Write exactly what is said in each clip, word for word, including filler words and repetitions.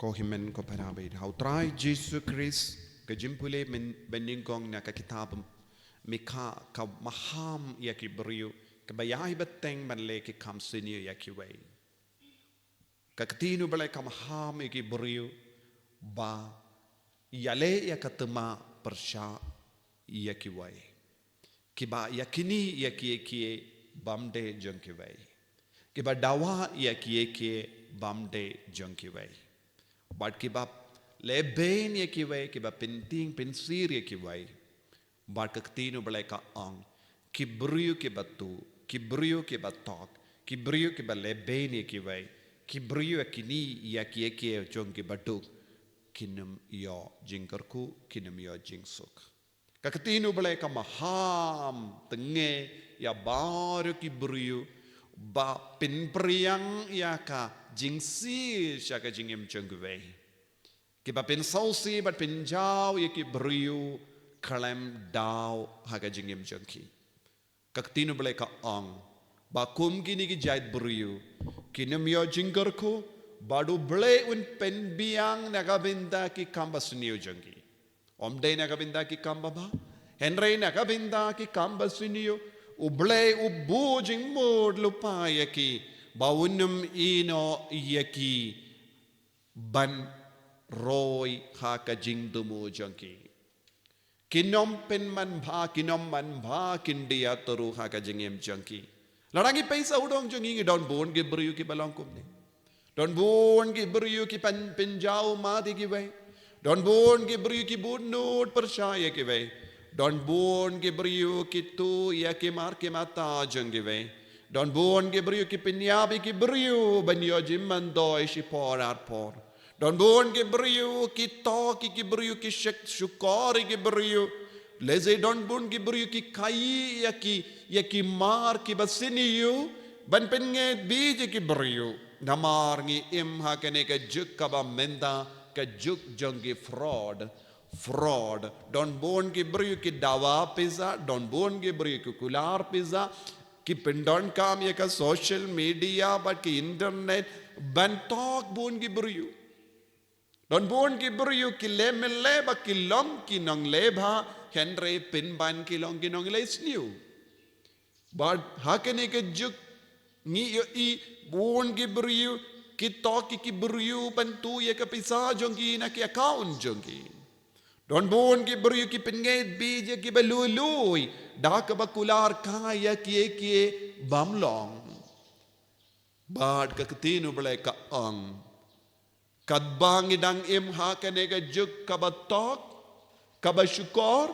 Ko hynmen ko para baieit, ha U Trai Jisu Khrist, ka jingpule mynnyngkong na ka kitab Mikha ka maham ïa ki briew kiba ïai bteng ban leh ki kam sniew ïa kiwei. Ka ktien U Blei ka maham ïa ki briew ba ïaleh ïa ka thymmai pyrshah ïa kiwei, kiba ïakynduh ïa kiei kiei bymdei jong kiwei, kiba dawa ïa kiei kiei bymdei jong kiwei, bad kiba lehbeiñ ïa kiwei, kiba pyntieng pynsir ïa kiwei. Bad ka ktien U Blei ka ong, ki briew kiba tuh, ki briew kiba tok, ki briew kiba lehbeiñ ïa kiwei, ki briew ïakynduh ïa kiei kiei jong kiba duk, kin ym ïoh jingkyrkhu, kin ym ïoh jingsuk. Ka ktien U Blei ka maham tyngngoh ïa baroh ki briew ba pynpriang ïa ka jingsniew sha ka jingim jong kiwei, kiba pynsngewsih bad pynjaw ïa ki briew khlem daw ha ka jingim jong ki. Ka ktien U Blei ka ong ba kum kine ki jait briew kin ym ïoh jingkyrkhu, bad U Blei un pynbiang na ka bynta ki kam basniew jong ki. Ym dei na ka bynta ki kam babha, hynrei na ka bynta ki kam basniew, U Blei u buh jingmut lypa ïa ki, ba un ym ïehnoh ïa ki ban roi ha ka jingthmu jong ki. Kin ym pynmanbha, kin ym manbha, kin da ïathuh ha ka jingim jong ki. Lada ngi peit sawdong jong ngi, ngi don bun ki briew kiba long kumne. Don bun ki briew ki pyn, pynjaw mad ïa kiwei. Don bun ki briew ki bud nud pyrshah ïa kiwei. Don bun ki briew ki tuh ïa ki mar ki mata jong kiwei. Don bun ki briew ki pynïap ïa ki briew ban ïoh jingmyntoi shipor arpor. Don bun ki briew ki tok ïa ki briew, ki shek shukor ïa ki briew. Lehse don bun ki briew ki khaïi ïa ki, ïa ki mar kiba sniew ban pynngaitbit ïa ki briew. Namar ngi im ha kane ka juk kaba mynta ka juk jong ki fraud. Fraud. Don bun ki briew ki dawa pisa, don bun ki briew ki kular pisa, ki pyndonkam ïa ka social media bad ki internet ban tok bun ki briew. Don bun ki briew ki leh mynleh ba ki long ki nongleh bha, hynrei pynban ki long ki nongleh sniew. Bad ha kane ka juk ngi ïohi bun ki briew ki tok ïa ki briew ban tuh ïa ka pisa jong ki na ki account jong ki. Don bun ki briew ki pyngaitbit ïa kiba lui lui da kaba kular kai ïa kiei kiei bym long. Bad ka ktien U Blei ka ong, katba ngi dang im ha kane ka juk kaba tok, kaba shukor,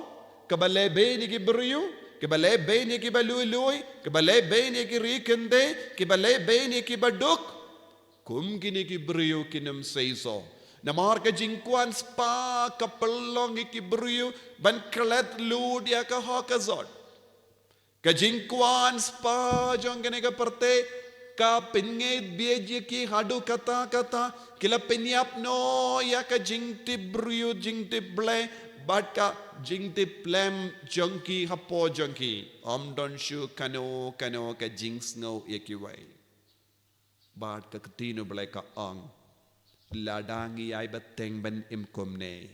kaba lehbeiñ ïa ki briew, kaba lehbeiñ ïa kiba lui lui, kaba lehbeiñ ïa ki ri kynthei, kaba lehbeiñ ïa kiba duk, kum kine ki briew kin ym seisoh. Namar ka jingkwah spah ka pynlong ïa ki briew ban klet lut ïa ka hok ka jot. Ka jingkwah spah jong kane ka pyrthei ka pyngaitbit ïa ki haduh katta katta, ki la pynïap noh ïa ka jingtip briew, jingtip Blei, bad ka jingtip lem jong ki hapoh jong ki. Ym don shuh kano kano ka jingsngew ïa kiwei. Bad ka ktien U Blei ka ong, lada ngi ïai bteng ban im kumne,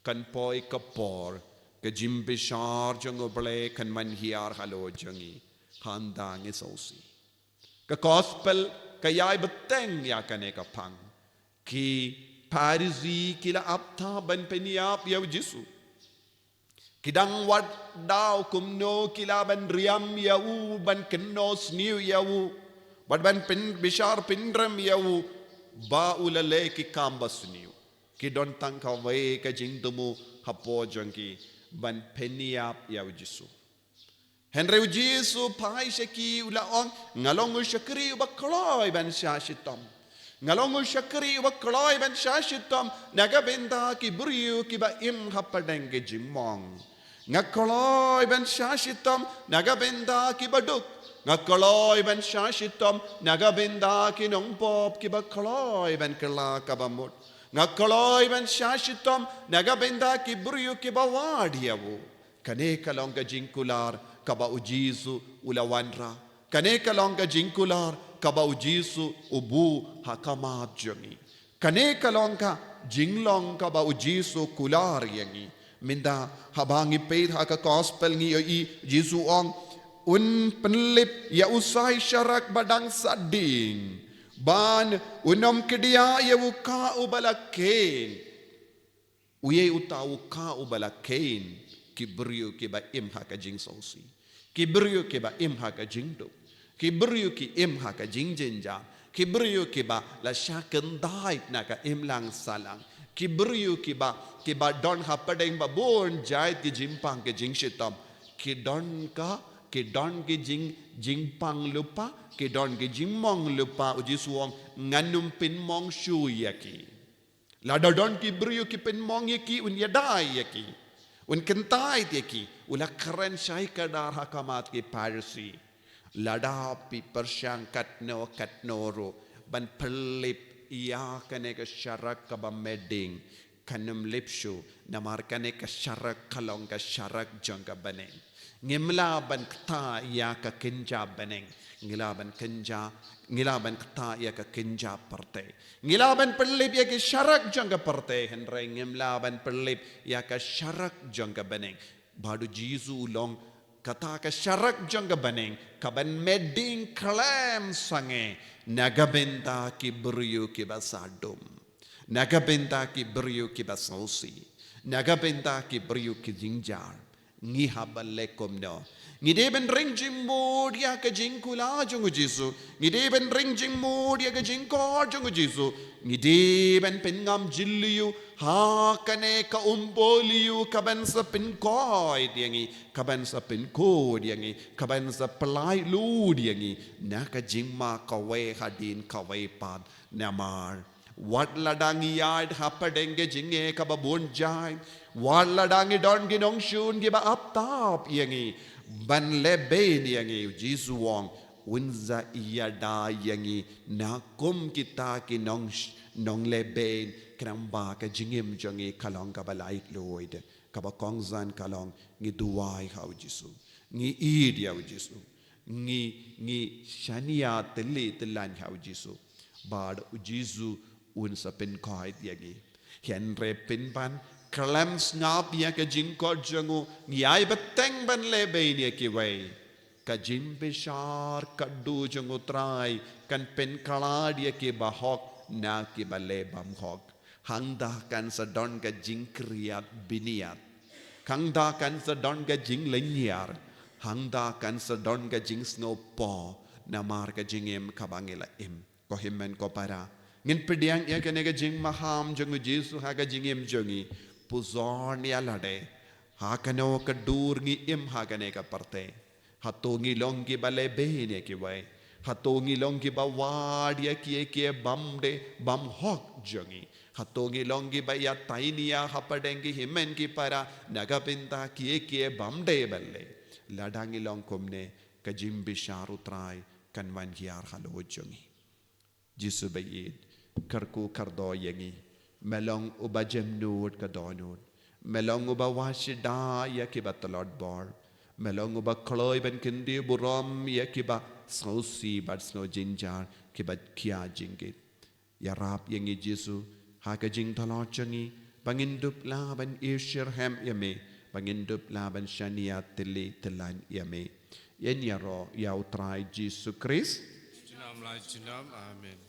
kan poi ka por ka jingbishar jong U Blei kan wan hiar halor jong ngi, hynda ngi sngewsih. Ka gospel ka ïai bteng ïa kane ka phang. Ki Pharisi ki la ap tah ban pynïap ïa U Jisu. Ki dang wad daw kumno ki lah ban riam ïa u, ban kynnoh sniew ïa u, bad ban pyn, bishar pynrem ïa u ba u la leh ki kam basniew. Ki don tang kawei ka jingthmu hapoh jong ki, ban pynïap ïa U Jisu. Hynrei U Jisu phai sha ki, u la ong, nga long u shakri uba kloi ban shah shitom. Nga long u shakri uba kloi ban shah shitom na ka bynta ki briew kiba im hapdeng ki jingmong. Nga kloi ban shah shitom na ka bynta kiba duk. Nga kloi ban shah shitom na ka bynta ki nongpop kiba kloi ban kylla kaba mut. Nga kloi ban shah shitom na ka bynta ki briew kiba wad ïa u. Kane ka long ka jingkular kaba U Jisu u la wanrah. Kane ka long ka jingkular kaba U Jisu u buh ha khmat jong ngi. Kane ka long ka jinglong kaba u Jisu u kular ïa ngi. Mynta haba ngi peit ha ka gospel ngi ïohi u Jisu u ong, un pynlip ïa u sai sharak ba dang sah ding, ban un ym kdiah ïa u kha uba la kheiñ. Uei uta u kha uba la kheiñ? Ki briew kiba im ha ka jingsngewsih, ki briew kiba im ha ka jingduk, ki briew ki im ha ka jingjynjar, ki briew kiba la shah kyntait na ka imlang sahlang, ki briew kiba, kiba don hapdeng ba bun jait ki jingpang ki jingshitom, ki don ka, ki don ki jing, jingpang lypa, ki don ki jingmong lypa. U Jisu u ong, ngan ym pynmong shuh ïa ki. Lada don ki briew ki pynmong ïa ki, un ïada ïa ki, un kyntait ïa ki. U la kren shai kdar ha khmat ki Pharisi. Lada phi pyrshang katno katno ruh ban pynlip ïa kane ka sharak kaba met ding, kan ym lip shuh, namar kane ka sharak ka long ka sharak jong ka bneng. Ngim lah ban kta ïa ka kynja bneng, ngi lah ban kynja, ngi lah ban kta ïa ka kynja pyrthei. Ngi lah ban pynlip ïa ka sharak jong ka pyrthei, hynrei ngim lah ban pynlip ïa ka sharak jong ka bneng. Bad u Jisu u long kata ka sharak jong ka bneng, kaban met ding khlem sangeh na ka bynta ki briew kiba sah dum, na ka bynta ki briew kiba sngewsih, na ka bynta ki briew ki jingjynjar. Ngi hap ban leh kumno? Ngi dei ban ring jingmut ïa ka jingkular jong u Jisu. Ngi dei ban ring jingmut ïa ka jingkhot jong u Jisu. Ngi dei ban pynngam jylliew ha kane ka umpohliew kaban sa pynkhoit ïa ngi, kaban sa pynkut ïa ngi, kaban sa pynlait lut ïa ngi na ka jingma kawei hadien kawei pat. Namar wat lada ngi ïaid hapdeng ka jingeh kaba bun jait, wat lada ngi don ki nongshun kiba ap tap ïa ngi ban leh bein ïa ngi, u Jisu u ong un sa ïada ïa ngi na kum kita ki nong, nongleh bein, khnang ba ka jingim jong ngi ka long kaba laitluid, kaba kongsan ka long ngi duwai ha u Jisu, ngi ïeit ïa u Jisu, ngi, ngi shaniah tylli tyllan ha u Jisu. Bad u Jisu un sa pynkhoit ïa ngi. Hynrei pynban khlem sngap ïa ka jingkhot jong u, ngi ai bteng ban leh bein ïa kiwei, ka jingbishar khadduh jong u Trai kan pynkhlad ïa kiba hok na kiba leh bymhok. Hangta kan sa don ka jingkriat bniat, hangta kan sa don ka jinglynñiar, hangta kan sa don ka jingsngewpop namar ka jingim kaba ngi la im. Ko hynmen ko para, ngin pdiang ïa kane ka jingmaham jong u Jisu ha ka jingim jong ngi. Puzor ïa lade, ha kano ka dur ngi im ha kane ka pyrthei. Hato ngi long kiba leh bein ïa kiwei? Hato ngi long kiba wad ïa kiei kiei bym dei bymhok jong ngi? Hato ngi long kiba ïa tainia hapdeng ki hynmen ki para na ka bynta kiei kiei bym dei ban leh? Lada ngi long kumne, ka jingbishar u Trai kan wan hiar halor jong ngi. Jisu ba ïeit, kyrkhu kyrdoh ïa ngi. Me long uba jemnud ka dohnud. Me long uba wad shida ïa kiba tlot bor. Me long uba kloi ban kyntiew burom ïa kiba sngewsih bad sngew jynjar, kiba khia jingkit. Ïarap ïa ngi Jisu ha ka jingtlot jong ngi, ba ngin dup lah ban ïashyrkhei ïa me, ba ngin dup lah ban shaniah tylli tyllan ïa me. Ïaroh ïa u Trai Jisu Khrist. Junom la junom. Amen.